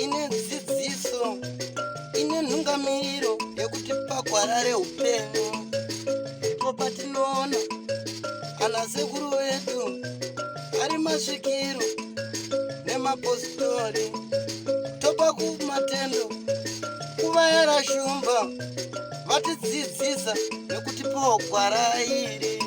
Ine dzidziso, ine nhungamiriro yekuti pagwara reupenyu. Ndipo patinoona ana sekuru vedu ari masvikiro nemapositori, topa kumatendo kuvayara shumba vatidzidzisa nekutipawo gwara iri.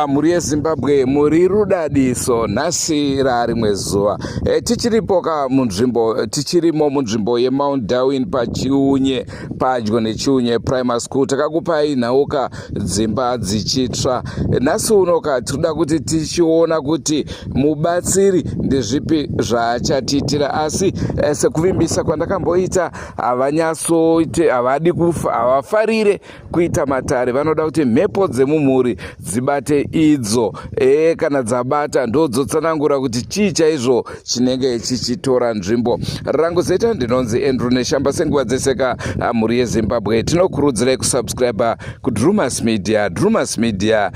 Mhuri yeZimbabwe, muri rudadiso nhasi rarimwe zuva. Tichiripo ka munzvimbo, tichirimo munzvimbo yeMount Darwin paChiunye, padyo neChiunye Primary School. Takakupai nhauka dzimba dzichitsva. Nhasi uno ka tinoda kuti tichiona kuti mubatsiri ndezvipi zvaachatiitira, asi sekuvimbisa kwandakamboita, havanyatsoite, havadi kufa, havafarire kuita matare. Vanoda kuti mhepo dzemumhuri dzibate idzo, kana dzabata ndodzotsanangura kuti chii chaizvo chinenge chichitora nzvimbo. Rangu zita ndinonzi Andrew Neshamba. Senguva dzeseka, mhuri yeZimbabwe, tinokurudzirai kusubscribe kuDrumas Media. Drumas Media,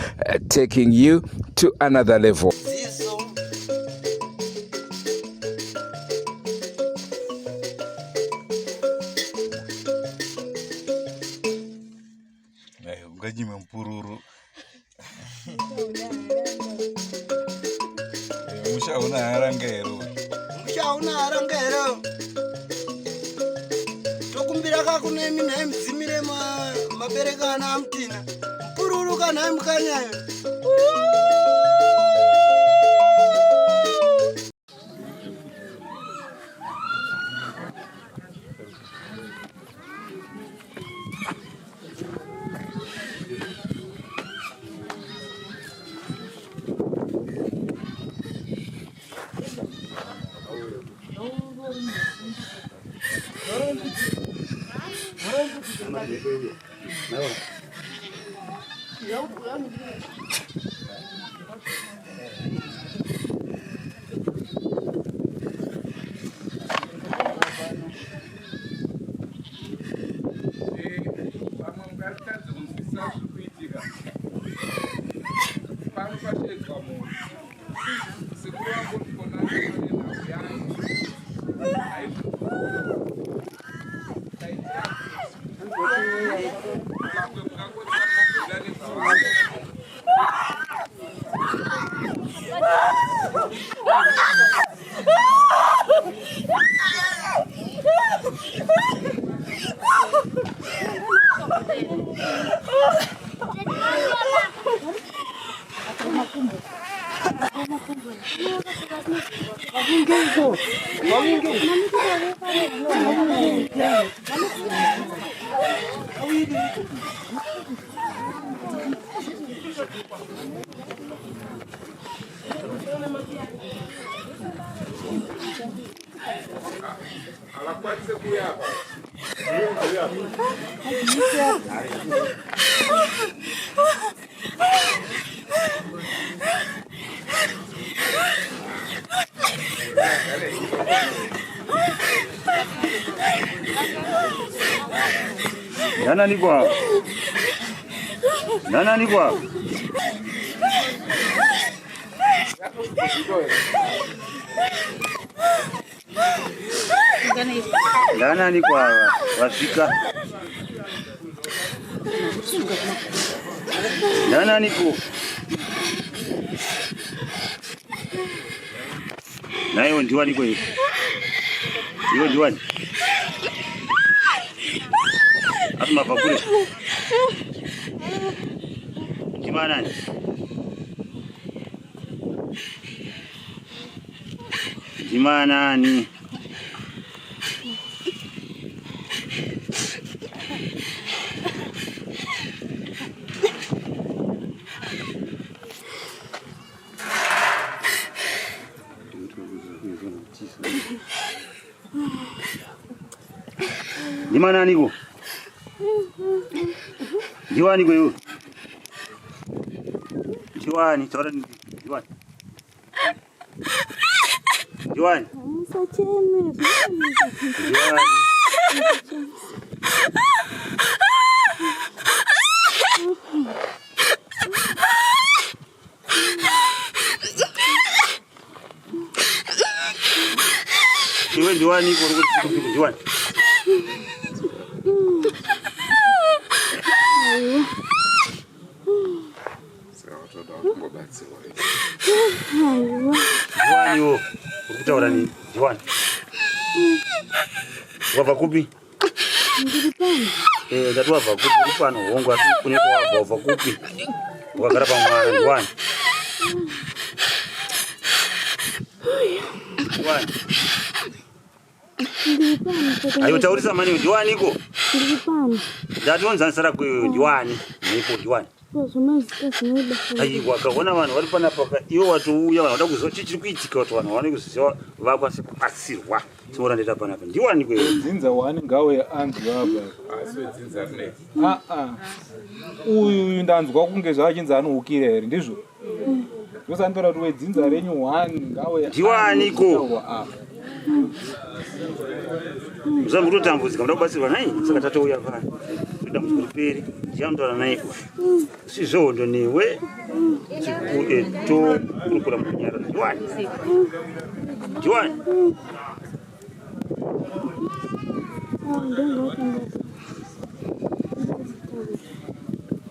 taking you to another level. Dzidzo. Unganyime mupururu. Musha una haranga here? Musha una haranga here? Tokumbira kakunemi nhai mudzimire mabereka ana amutina. Mupururu kanhai mukanyayo. Vamwe mungatadze kunzwisisa zviri kuitika pano. Pashedzwa munhu, sekuru vangu ndikona nenhau yangu. Taitira kuti vamwe mungangotambira nezvavangu. Havakwanise kuuya apa. Ndanani kwavo? Ndanani kwavo? Ndanani kwava vasvika? Ndanani ko? Naiwo ndiwani ko iwe? Iwe ndiwani? Asi mabva kure? Ndimanani? Ndimanani? Ndimanani ko? Ndiwani ko iwe? Ndiwani? Taura, ndiwani? Ndiwani? Usacheme. Ndiani? Iwe ndiwani iko uri kuti ndiwani? Ndiwani iwo uri kutaura nini? Ndiwani? Wabva kupi? Ndiri pano. Eh, ndati wabva kupi? Uri pano hongu asi kune kwawabva wabva kupi? Wakagara pamwana ndiwani? Ndiwani? Ndiri pano. Ayo taurisa mani ndiwaniko? Ndiri pano. Ndati wanzanisara kweyo ndiwani? Ndipo ndiwani? Zvemazita zvinoda. Aiwa kaona vanhu vari panapa ka iwe watouya vanhu vada kuziva chii chiri kuitika kuti vanhu vaone kuziva vakwanise kubatsirwa. Tinoona ndaita panapa. Ndiwani kweyo? Dzinza wani ngawe anzwa apa. Asi wedzinza rinei? Ah ah. Uyu uyu ndanzwa kunge zvachinzi anoukira here ndizvo? Ndosanditora kuti wedzinza renyu one ngawe Ndiwaniko? anzwa apa. Muzambi kutotambudzika muda kubatsirwa nai saka tatouya pano. Dambudziko riperi ndichanotaura naye uyu. Sizvohondo newe tokurukura mukunyarara. Ndiwani? Ndiwani?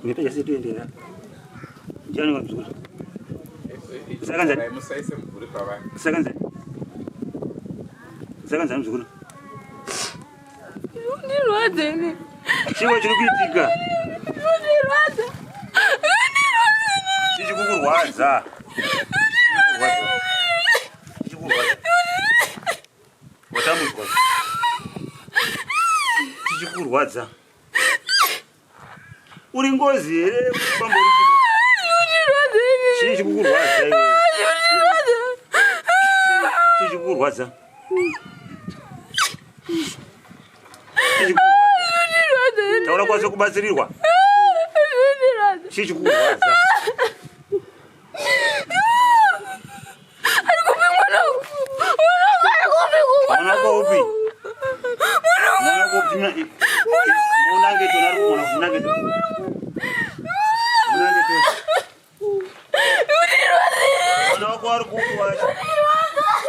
Ngepeja setoendera. Ndiani wamzukuru? Sakanzani? Musaise mvuri pavanhu. Sakanzani? Sakanzani mzukuru? Undirwadza ini. Chiwo chiri kuitika? Undirwadza. Chichi kukurwadza. Chichi kukurwadza. Watambudzwa. Chichi kukurwadza. Uri ngozi here bambo uri chii? Undirwadza ini. Chii chikukurwadza iwe? Undirwadza. Chii chikukurwadza? Chii chikukurwadza? Undirwadza ini. Taura kwase kubatsirirwa. Undirwadza. Chii chikukurwadza? Ari kupi mwana wangu? Mwana wangu ari kupi? Mwana wako upi? Mwana wako upi? Munange tona ari kumona munange tona. Munange tona. Mwana wako ari kupi wacho?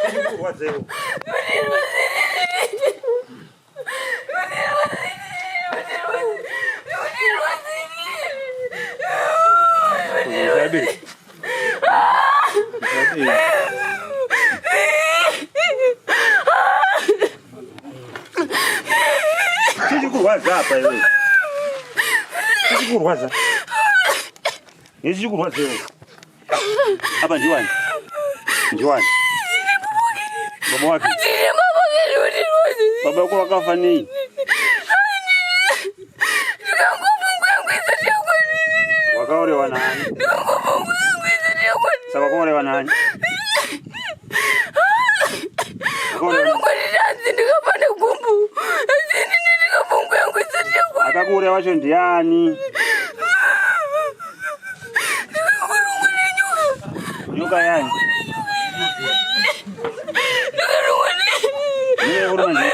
Chii chikukurwadza iwe? Usadei. Usadei. Chii chikurwadza apa iwe? Chii chikurwadza? Ichi chikurwadza iwe? Apa ndiwani? Ndiwani? Baba wake? Baba wako wakafa nei? Wakaorewa nani? Saka wakaorewa nani? Wakaorewa Akakuuraya wacho ndiani? Nyoka yani? Nyoka yekuruma ndiani?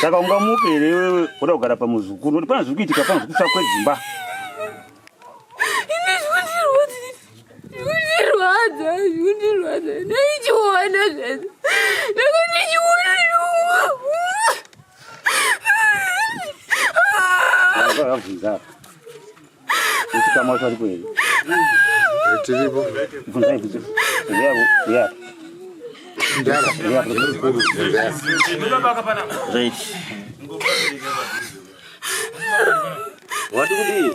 Saka ungamuke here iwewe kuda kugara pamuzukuru nokuti pane zviri kuitika pane zviri kutsva kwedzimba. Zvikundirwadza, zvikundirwadza. Ndaichiona zvese. Ndakandichiona. Vakabvunza apa. Uchikama wacho aripo here? Tiripo. Bvunzai bvunzai. Uya uya. Ndara. Uya. Right. Wati kudii?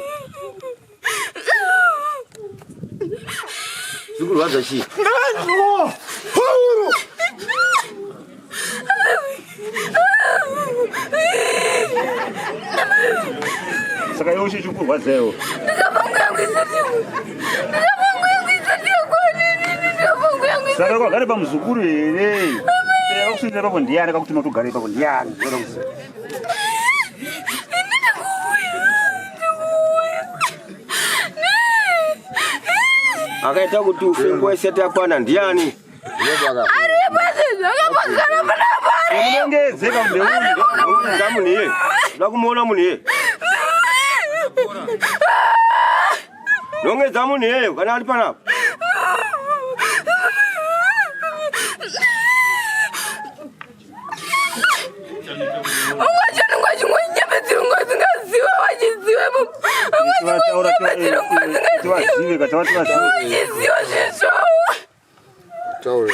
Zvikurwadza chii? Saka iwe uchii chikurwadza iwe? Saka wakagara pamuzukuru here? Akakusundira ipapo ndiani? Akakutuma kuti ugare ipapo ndiani? Ndoda kuziva. Akaita kuti ufe nguva isati yakwana ndiani? Aripo sezvo akambogara panapa aripo. Munongedze kamunhu munhu iye. Uda kumuona munhu iye. Nongedza munhu iyeyo kana ari panapa.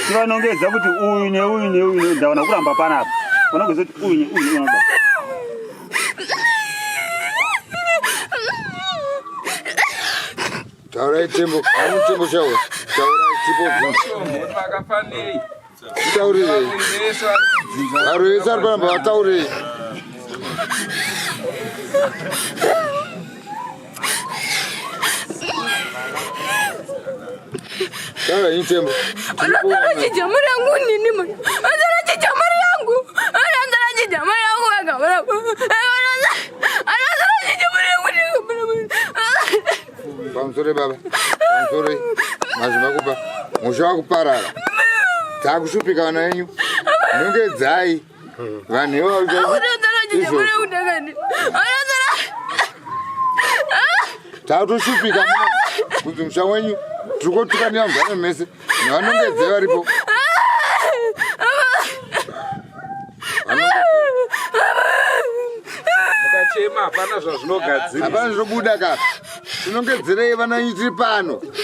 Tivanongedza kuti uyu neuyu neuyu ndaona kuramba panapa vanogeza kuti uyu neuyu unoda Taurai tembo, ano tembo chawo. Taurai tipo. Vakafanei. Taurirei. Varuve vese vari panapa vataurei. Taura ini tembo. Anotara chijamari yangu nini man? Anotara chijamari yangu. Anotara chijamari yangu wakamara. Anotara chijamari yangu nini? Pamusoro baba. Pamusoro. Mazvima kupa. Musha wakuparara. Takushupika vana venyu. Nongedzai. Vanhu ivavo. Anotara chijamari yangu ndakani. Anotara. Takutoshupika muno. Kunzi musha wenyu. Tiri kotukanira muzane mese. Vanongedzai varipo. Mukachema hapana zvazvinogadzirisa. Hapana zvinobuda ka. Tinongedzerei vana venyu tiri pano. Tiri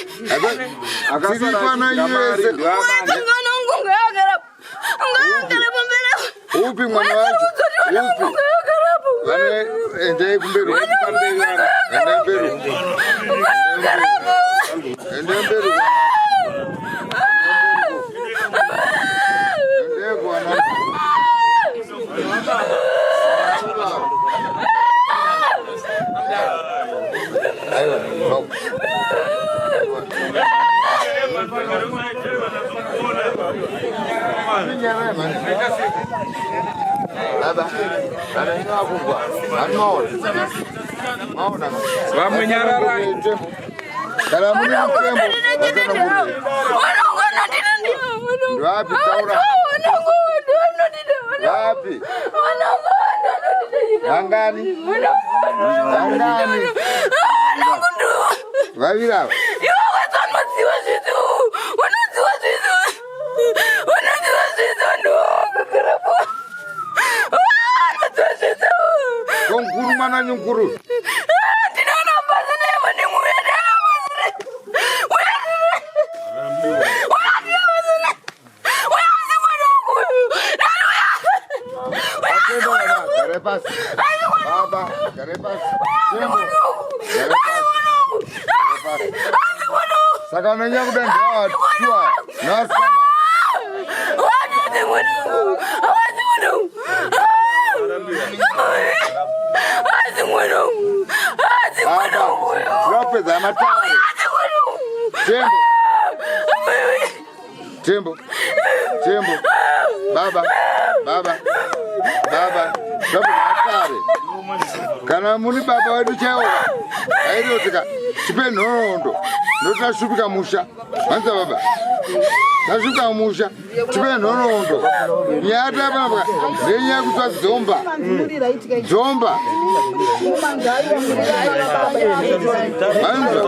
pano venyu vese. Upi mwana wacho? Upi? Vane endai kumberi. Endai mberi. Endai mberi. Endai kuwana. Aiwa. No. Baba, vana ino vakugwa, vanoona. Maona. Vamwe nyararai. Kana mune mutembo, vatsanangurire. Vapi taura. Vapi. Vangani? Vangani? Vaviri ava. Ko mukuru mwana wenyu mukuru. Gare pasi. Baba, gare pasi. Tembo. Gare pasi. Gare pasi. Saka unonyanya kuda ndawa tua. Nasikana. Baba, tinopedza matare. Tembo. Tembo. Tembo. Baba. Baba. Baba. Tinopedza matare. Kana muri baba wedu chaiwo. Airotika. Tipe nhoroondo. Ndotashupika musha. Hanza baba. Tasvika musha. Tipe nhoroondo. Nyaya tapapa ndenyaya kutsva dzomba. Dzomba. Hanza.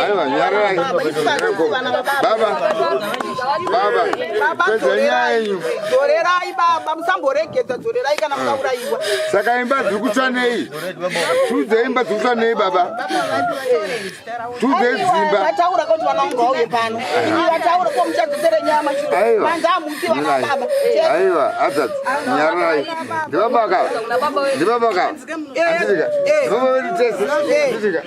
Aiwa nyararai. Baba. Baba. Pedza nyaya yenyu. Dzorerai baba, musamboregedza, dzorerai kana mukaurayiwa. Saka imba dziri kutsva nei? Tiudze imba dziri kutsva nei baba? Tiudze dzimba. Vataura kuti vana vangu vauye pano. Imi vataura ko muchadzosere nyama chiro. Aiwa. Manzi amuti vana Mirai. baba. Aiwa, adzadzi. Nyararai. Ndibaba ka. Ndibaba ka. Anditika. Ndibaba vedu tese. Anditika.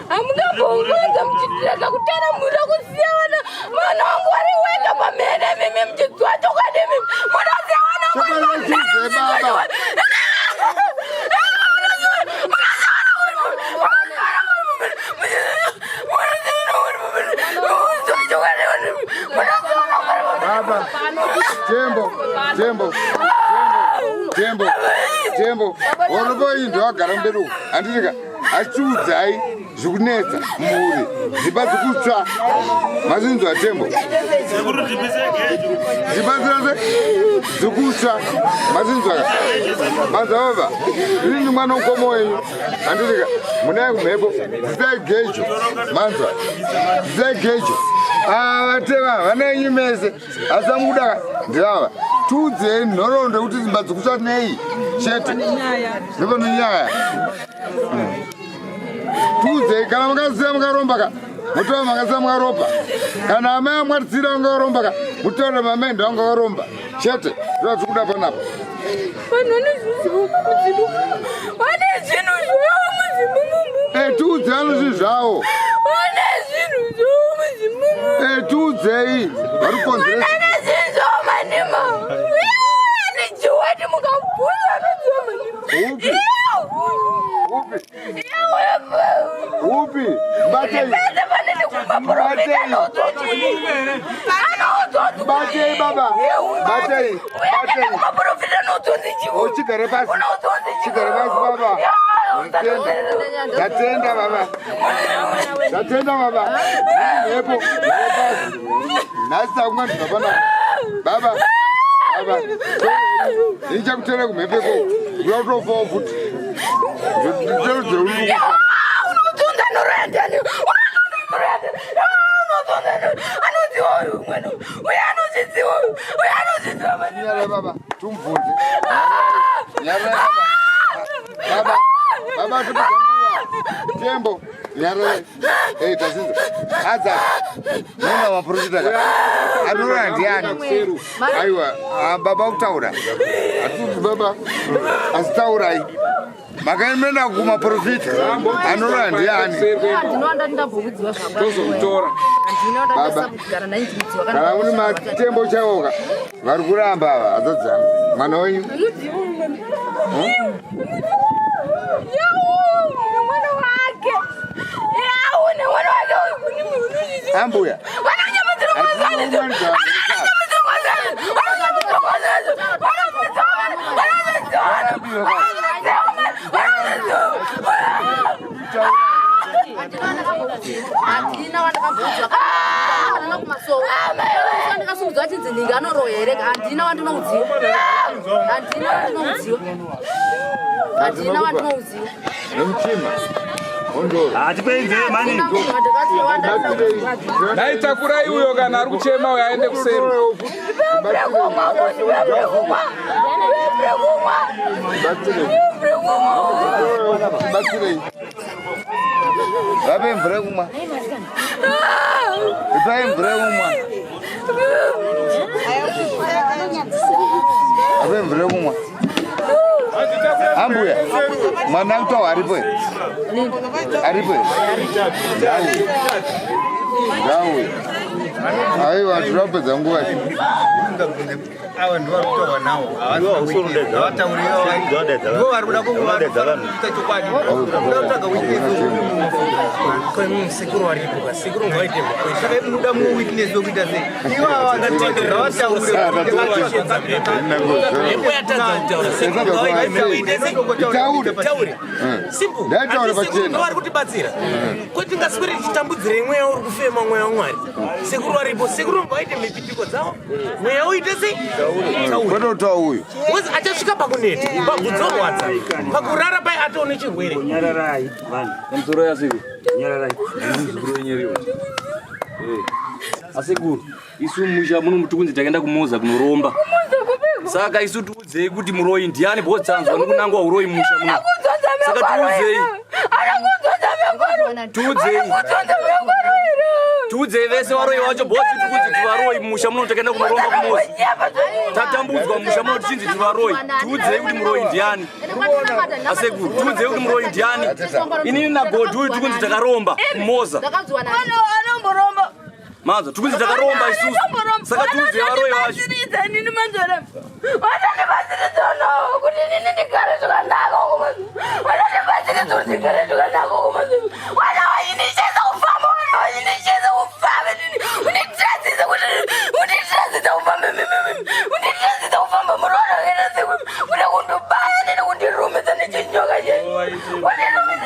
Hamungambounza muchitirega kutara mhuri kusiya vana vana vangu vari wega pamhene mimi muchidziwa chokwadi mimi munosiya vana vangu vari Chokwadi chiudze baba. Baba. Tembo. Tembo. Tembo. Tembo. Tembo. Wanopo iyi ndowagara mberi uku. Anditika. Achiudzai zvikunetsa mhuri dzimba dzikutsva. Mazinzwa tembo. Dzimba dzose dzikutsva. Mazinzwa. Manzwa baba. Ini ndi mwana mukoma wenyu. Handiti munaye kumhepo. Dzidzai gejo. Manzwa. Dzidzai gejo. Ah, vatema vana yenyu mese. Asi amukuda ndivava. Tiudzei nhoroondo yekuti dzimba dzikutsva nei chete. Ndopane nyaya. Tiudzei kana makasiya mukaromba ka. Mutaura makasiya mukaropa. Kana amai amwatitsira vanga varomba ka. Mutaura mamai ndavanga varomba. Chete. Ndozvatikuda panapa. Vanhu vane zvinhu mudzimba. Vane zvinhu zvavo mudzimba mumu. Eh, tiudzei vane zvinhu zvavo. Vane zvinhu zvavo mudzimba mumu. Eh, tiudzei vari kukonzeresa. Vane zvinhu zvavo manima. Ane mukabvunza anoziva manima. Upi? Upi? Upi? Batei. Batei baba. Batei. Batei. Oh, chigare pasi. Chigare pasi baba. Ndatenda baba. Ndatenda baba. Mhepo. Pasi. Nhasi takunganzwa pana. Baba. Baba. Ndichakutora kumhepo ikoko. Uya kutofawo futi. Unodzunza noroyandani. Unodzunza noroyandani. Unodzunza anoziva uyu mwana. Uyu anozviziva uyu. Uyu anozviziva. Nyara baba. Tumubvunze. Nyara baba. Baba. Baba tipedza nguva. Tembo. Nyara. Hey, tazinza. Adza. Nona maprofita ka. Anora ndiani? Aiwa, ah, baba kutaura. Atuti baba. Asi taurai. Makaenda kumaprofita. Anora ndiani? Ndinoanda ndambokudziwa zvangu. Tozomutora. Handina Baba. ndasakugara naye ndikudziwa Kana uri matembo chaiwoka. Vari kuramba ava adzadzi angu. Mwana wenyu. Ambuya. Handina wandakabvunzwa kana kumasowe. Ndakasumudzwa chinzi ndinga anoroya here? Handina wandinoudziwa. Handina wandinoudziwa. Handina wandinoudziwa. Nemuchima. Hondoro. Hatipedze mani. Dai takurai uyo kana ari kuchema uyo aende kuseri. Batsirei. Vape mvura yekumwa. Ipai mvura yekumwa. Vape mvura yekumwa. Ambuya, mwana akutaura aripo here? Aripo here? Ngauye. Ngauye. Aiwa, tinopedza nguva. Ava ndivo vari kutaurwa navo havatauri ndivo vari kuda kuita chokwadi kuda kutsvaga witness Sekuru varipo ka sekuru ngaite saka munoda mu witness wekuita sei ivo ava ngavataure simple Ndaitaure Ati sekuru pachena. vari kutibatsira kwete ngaswere tichitambudzire mweya uri kufema mweya wamwari sekuru varipo sekuru vaite mhipitiko dzavo mweya uite sei Kwete kutaura uyu. Wezi achasvika pakuneta pakudzorwadza pakurara pai atoone chirwere Nyararai vanhu. Pamusoro yasekuru. Nyararai. Muzukuru wenyeriwa. Asekuru, isu musha muno mutikunzi takaenda kumoza kunoromba. Saka isu tiudzei kuti muroyi ndiani because tanzwa nekunangwa uroyi musha muno. Saka tiudzei. Tiudzei. Tiudzei vese varoyi vacho because tikunzi tivaroyi musha muno takaenda kunoromba kumoza. Tatambudzwa musha muno tichinzi tivaroyi. Tiudzei kuti muroyi ndiani. Asekuru, tiudzei kuti muroyi ndiani. Inini naGodhi uyu tikunzi takaromba kumoza. Anomboromba. Manzwa, tikunzi takaromba isusu. Saka tiudzei varoyi vacho. Vanondibatsiridza inini manzora. Vanondibatsiridza no kuti inini ndigare zvakanaka uko. Vanondibatsiridza kuti ndigare zvakanaka uko. Vana vachindicheza kufamba, vana vachindicheza kufamba inini. Unditiradzidza kuti unditiradzidza kufamba mimi. Unditiradzidza kufamba muri vanhu vakaita sekuti kuda kundibaya nini kundirumidza nechinyoka chenyu. Kundirumidza.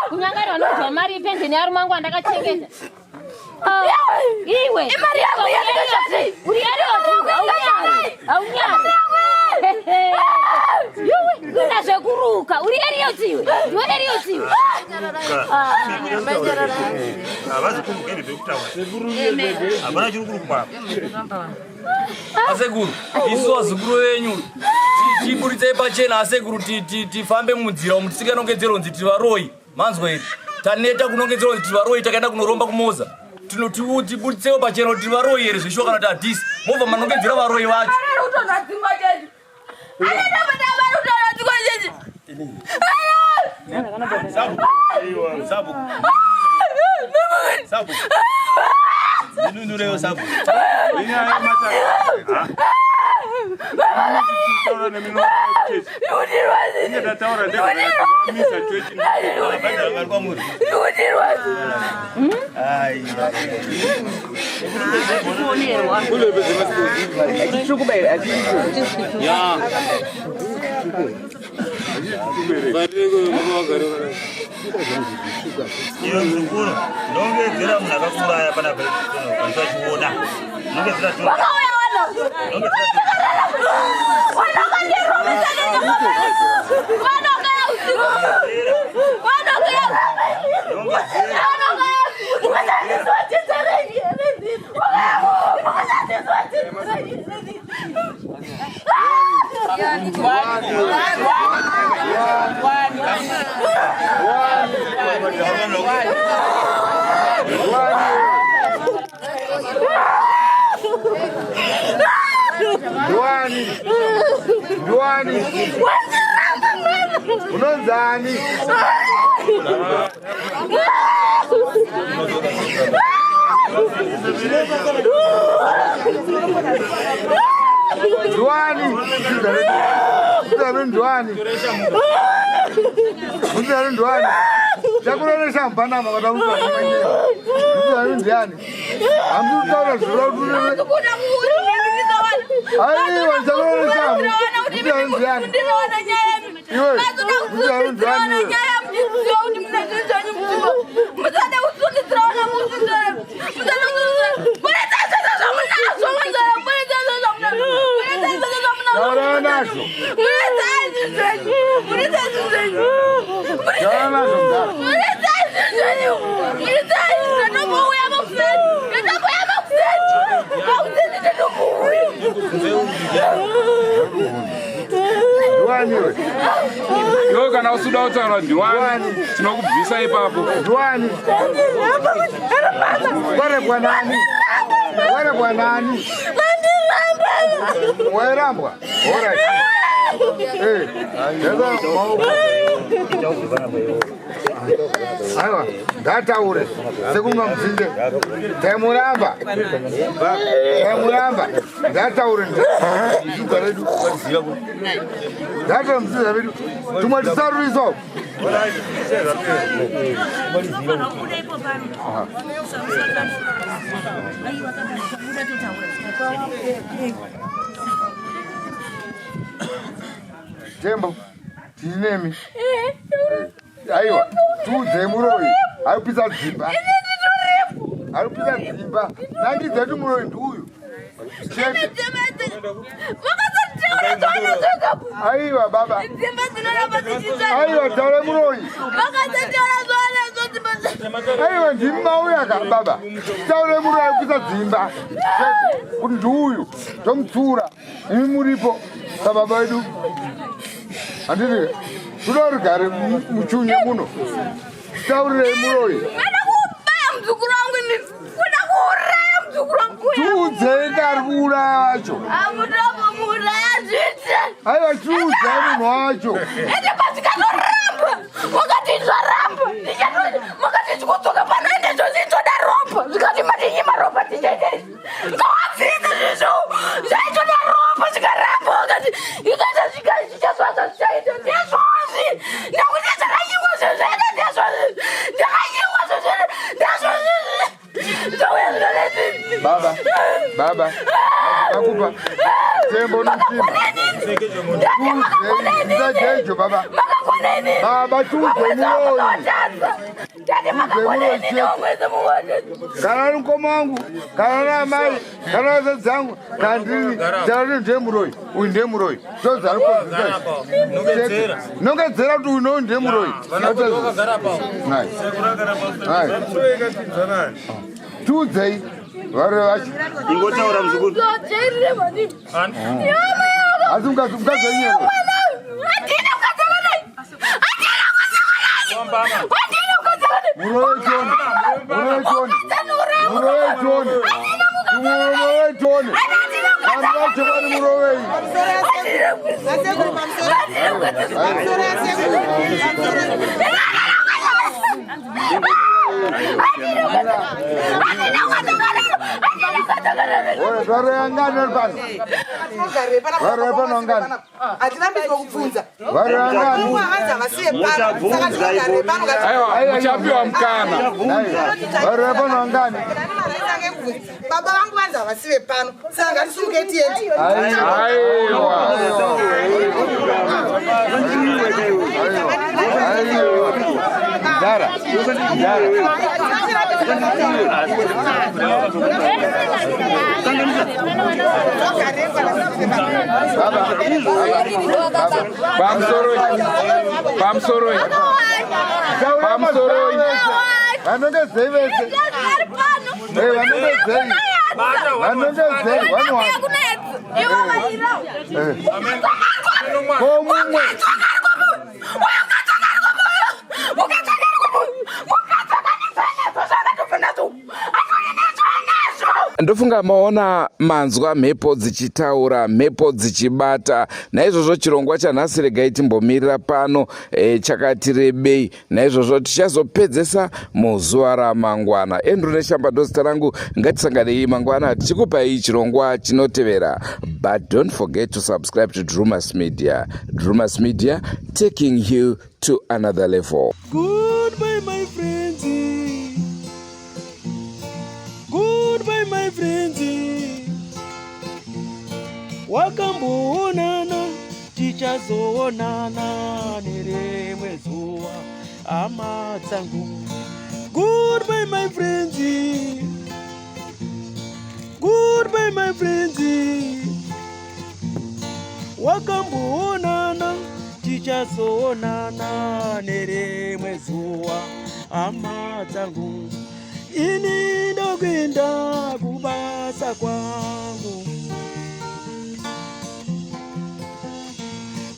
Kunyangari vanodya mari yepenjeni yarume angu andakachengeta. Iwe. Imari yangu yandakashanda. Uri aunyari. Aunyari. Iwe kuna zvekuruka. Uri Elliot iwe. Ndiwe Elliot iwe. Havazi kumugeni zvekutaura. Hapana chiri kurukwa. Asekuru, isu vazukuru venyu tiburitsei pachena asekuru, tifambe munzira umu tisinganongedzerwa kunzi tiri varoyi. Manzwa here? Taneta kunongedzerwa kunzi tiri varoyi, takaenda kunoromba kumoza. Tiburitseiwo pachena kuti tiri varoyi here zveshuwa kana kuti hatisi. Mobva manongedzera varoyi vacho. Iyo mzukuru nongedzera munhu akakuuraya panapa usachiona. Nongedzera tu. Wakauya wana. Ndiwani? Ndiwani? Unonzani? Ndiwani? Muzari ndiwani? Muzari ndiwani? Chakuroresha mpanama kana muzari mwenyewe. Muzari ndiani? Hamudi kutaura zviro Aiwa, ndichakuroresha. Muzari ndiani? Iwe, muzari ndiani iwe? Taura nazvo. Taura nazvo mudhara. Ndiwani iwe? Iwe kana usida kutaura ndiwani, tinokubvisa ipapo. Ndiwani? Warebwa nani? Warebwa nani? Wairambwa? Alright. Eh, sasa maoko. Aiwa, ngataure sekunga mubvinde. Taimuramba. Taimuramba. Ngataure mudzinza redu. Ngataure mudzinza redu. Tumwe tisaruriso. Tembo, tinemi. Aiwa, tiudzei muroyi. Arikupisa dzimba. Arikupisa dzimba. Nangi dzedu muroyi ndiuyu. Chete. Aiwa baba. Aiwa taura muroyi. Aiwa ndimi mauya ka baba. Taure muri kupisa dzimba. Kuti ndiuyu tomutsura. Imi muripo sababa vedu. Handiti toda rugare muchunye muno. Taurirei muroyi. Kuda kubaya muzukuru wangu imi. Kuda kuuraya muzukuru wangu. Tiudzei kari kuuraya wacho. Amutombo muuraya zvite. Aiwa tiudzei munhu wacho. Ende pazvikatoramba. Wakati zvaramba. Makati chikudzoka pano ende zvose toda ropa. Zvikati matinyima ropa tichaita. Ngawabvise zvisvo. Zvaitoda ropa zvikaramba wakati ikaita zvichazvazva zvichaita ndezvozvi. Nekuti zvakanyimwa zvezvene ndezvozvi. Ndakanyimwa zvezvene ndezvozvi. Ndouya zvinonetsi. Baba, baba, makupa tembo nomutima. Tudzei, baba. Baba, tudzei muroyi. Kana ari mukoma wangu, kana ari amai, kana ari dzangu, kana ndini, tauri ndiye muroyi, uyu ndiye muroyi. Tozari Nongedzera. Nongedzera kuti uyu nouyu ndiye muroyi. Nai. Nai. Tiudzei vari vacho. Ingotaura muzukuru. Asi mukadzi mukadzi wenyu here? Muroyi tione. Muroyi tione. Muroyi tione. Muroyi tione. Vanhu vacho vari murovei. Varangani vari pano. Varoi pano vangani? Hatirambidzwe kubvunza. Varangani? Umwe hanzi havasiye pano, saka tinogare pano. Aiwa, muchapiwa mukana. Varoi pano vangani? Baba vangu vanzi havasive pano, saka ngatisumuke tiende. Aiwa. Dara. Dara. Pamusoroi. Pamusoroi. Pamusoroi. Vanongedzei vese. Eh, vanongedzei. Vanongedzei. Vanowana. Eh. Ko mumwe. Ndofunga maona manzwa mhepo dzichitaura, mhepo dzichibata. Naizvozvo chirongwa chanhasi regai timbomirira pano e, chakati rebei. Naizvozvo tichazopedzesa muzuva ramangwana. Andrew Neshamba ndozita rangu, ngatisanganei mangwana tichikupai chirongwa chinotevera. But don't forget to subscribe to Drumas Media. Drumas Media, taking you to another level. Goodbye, my friends. Goodbye, my friends. Wakamboonana, tichazoonana nerimwe zuva, hama dzangu. Goodbye, my friends. Goodbye, my friends. Wakamboonana, tichazoonana nerimwe zuva, hama dzangu. Ini ndokuenda kubasa kwangu.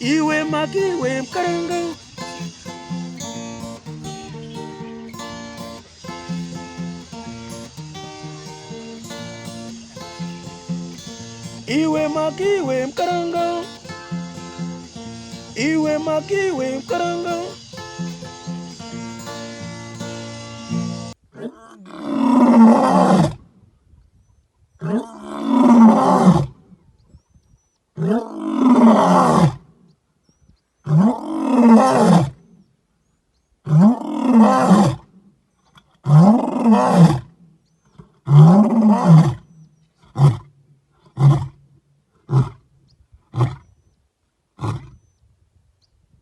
Iwe makiwe mkaranga. Iwe makiwe mkaranga. Iwe makiwe mkaranga.